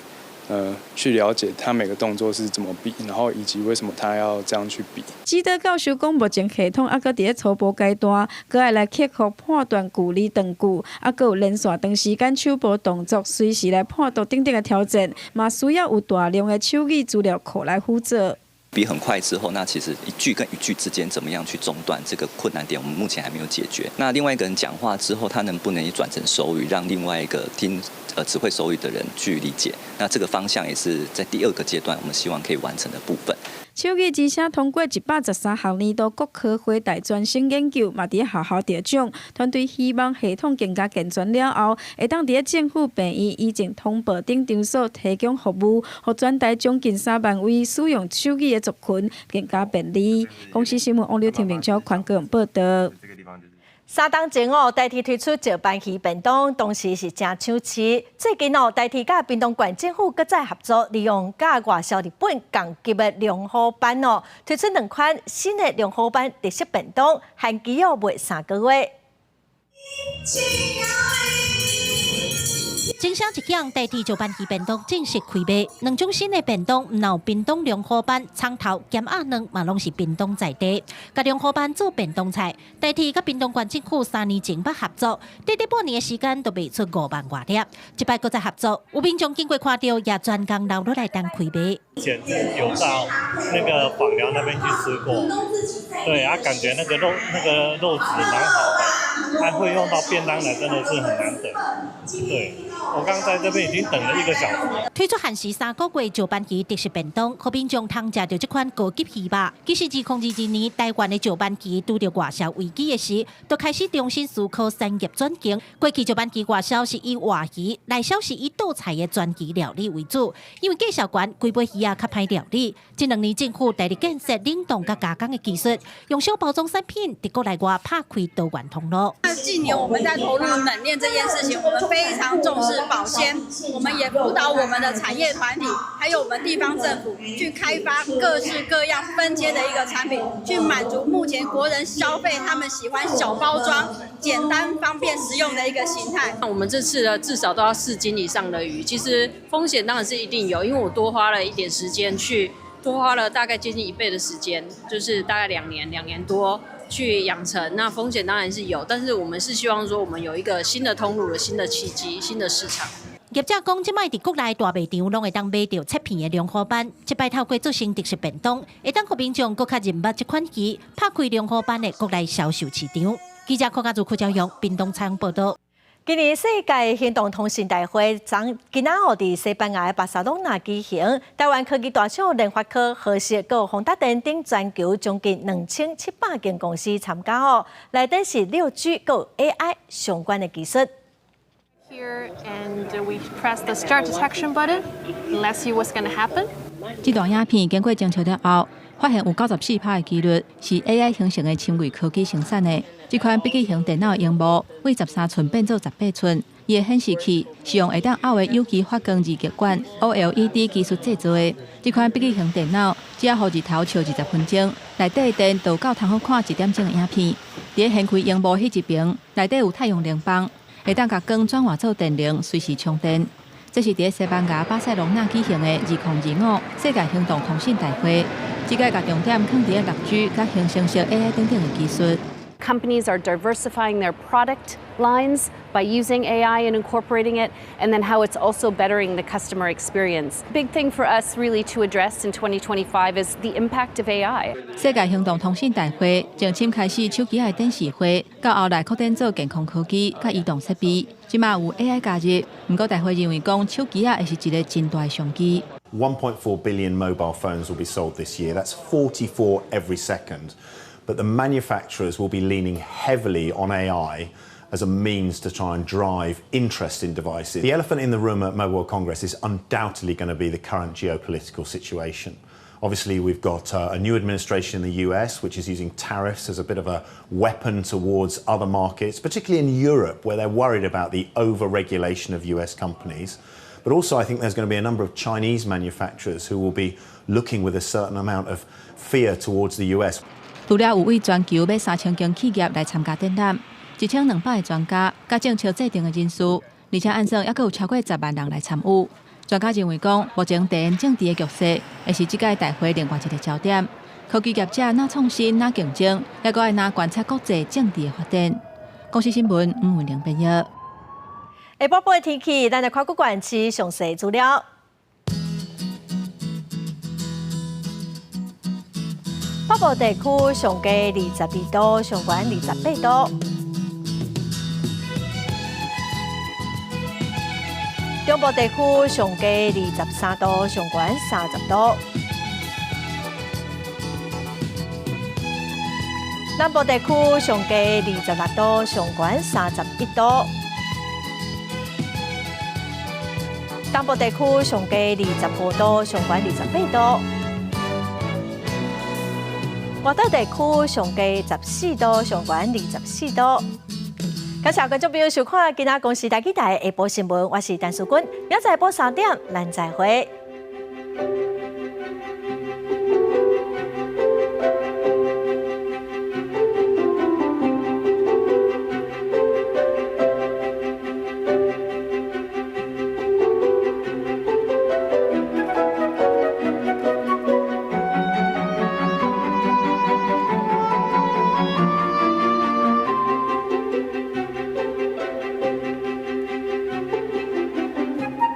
去了解他每個動作是怎麼比，然後以及為什麼他要這樣去比。指導教授講，目前系統猶閣佇咧初步階段，閣愛來克服判斷距離長距，猶閣有連續長時間手部動作隨時來判讀等等的挑戰，嘛需要有大量的手語資料庫來輔助。比很快之後，那其實一句跟一句之間怎麼樣去中斷，這個困難點，我們目前還沒有解決。那另外一個人講話之後，他能不能也轉成手語，讓另外一個聽只會手語的人去理解？那這個方向也是在第二個階段，我們希望可以完成的部分。手語之聲通過113項年度國科會大專生研究，嘛佇咧學校得獎。團隊希望系統更加健全了後，會當佇咧政府病院、醫政通報等場所提供服務，予全台將近3萬位使用手語的族群更加便利。公視新聞王劉婷明超寬高雄報導。3冬前哦，台鐵推出石斑魚便當，當時是誠搶市。最近哦，台鐵佮屏東縣政府閣再合作，利用佮外銷日本仝級的龍虎斑哦，推出兩款新的龍虎斑特色便當，限期哦賣3個月。鐘聲一響，台鐵石斑魚便當正式開賣。兩種新的便當，毋但有屏東龍虎斑、蔥頭、鹹鴨卵，嘛攏是屏東在地。共龍虎斑做便當菜，台鐵佮屏東縣政府3年前捌合作，短短半年的時間就賣出5萬外粒。這擺閣再合作，有民眾經過看著，也專工留落來等開賣。以前有到那個枋寮那邊去吃過，對啊，感覺那個肉質蠻好的，還會用到便當來，真的是很難得，對。我剛在這邊已經等了一個小時。推出限時3個月石斑魚特色便當，予民眾通食著這款高級魚肉。其實2022年台灣的石斑魚拄著外銷危機的時，就開始重新思考產業轉型。過去石斑魚外銷是以活魚，內銷是以倒菜的專魚料理為主，因為價數懸，規尾魚仔較歹料理。這2年政府大力建設冷凍佮加工的技術，用小包裝產品佇國內外拍開多元通路。近年我們在投入冷鏈這件事情，我們非常重視保鮮，我們也輔導我們的產業團體，還有我們地方政府去開發各式各樣分階的一個產品，去滿足目前國人消費他們喜歡小包裝、簡單方便食用的一個形態。那我們這次呢，至少都要4斤以上的魚，其實風險當然是一定有，因為我多花了一點時間去，多花了大概接近一倍的時間，就是大概2年、2年多。去養成，那風險當然是有，但是我們是希望說，我們有一個新的通路、新的契機、新的市場。業者講，這擺佇國內大賣場攏會當買著切片的龍虎斑，這擺透過做成特色便當，會當予民眾閣較認捌這款魚，拍開龍虎斑的國內銷售市場。記者柯家祖、柯昭勇，屏東採訪報導。今年世界行動通信大會將今仔號佇西班牙的巴塞隆納舉行。台灣科技大廠聯發科、和碩、閣宏達電等全球將近2700間公司參加哦。內底是6G閣 AI 相關的技術。 Here and we press the start detection button. Let's see what's going to happen. 這段影片經過偵測了後，發現有94%的幾率是 AI 形成的深偽科技生產的。這款筆記型電腦螢幕為13寸變做18寸，伊的顯示器是用會當拗的有機發光二極管 OLED 技術製作的。這款筆記型電腦只要予日頭照20分鐘，內底的電就夠通好看一點鐘的影片。佇咧掀開螢幕彼一爿，內底有太陽能板，會當共光轉化做電能，隨時充電。這是佇咧西班牙巴塞隆納舉行的2025世界行動通信大會，這屆共重點放佇咧6G佮生成式 AI 等等的技術。 Companies are diversifying their product lines by using AI and incorporating it, and then how it's also bettering the customer experience. Big thing for us really to address in 2025 is the impact of AI. 世界行動通信大會從先開始手機仔的展示會，到後來擴展做健康科技佮移動設備，這馬有 AI 加入。毋過大會認為講手機仔會是一个真大的商機。 1.4 billion mobile phones will be sold this year. That's 44 every second. But the manufacturers will be leaning heavily on AI as a means to try and drive interest in devices. The elephant in the room at Mobile World Congress is undoubtedly going to be the current geopolitical situation. Obviously, we've got a new administration in the US, which is using tariffs as a bit of a weapon towards other markets, particularly in Europe, where they're worried about the over-regulation of US companies. But also, I think there's going to be a number of Chinese manufacturers who will be looking with a certain amount of fear towards the US. 除了有對全球欲3000間企業來參加展覽，1200个專家、佮政策制定的人士，而且按算猶閣有超過10萬人來參與。專家認為講，目前地緣政治的局勢會是這屆大會另外一个焦點。科技業者若創新、若競爭，猶閣愛若觀察國際政治的發展。公視新聞吳文玲編譯。下晡的天氣，咱來看各縣市詳細資料。北部地區上低22度，上懸28度。中部地區上低23度，上懸30度。南部地區上低26度，上懸31度。東部地區上低25度，上懸28度。外島地區上低14度，上懸24度。感謝觀眾朋友收看今仔公視台語台下晡新聞，我是陳淑君，明仔載下晡3點，咱再會。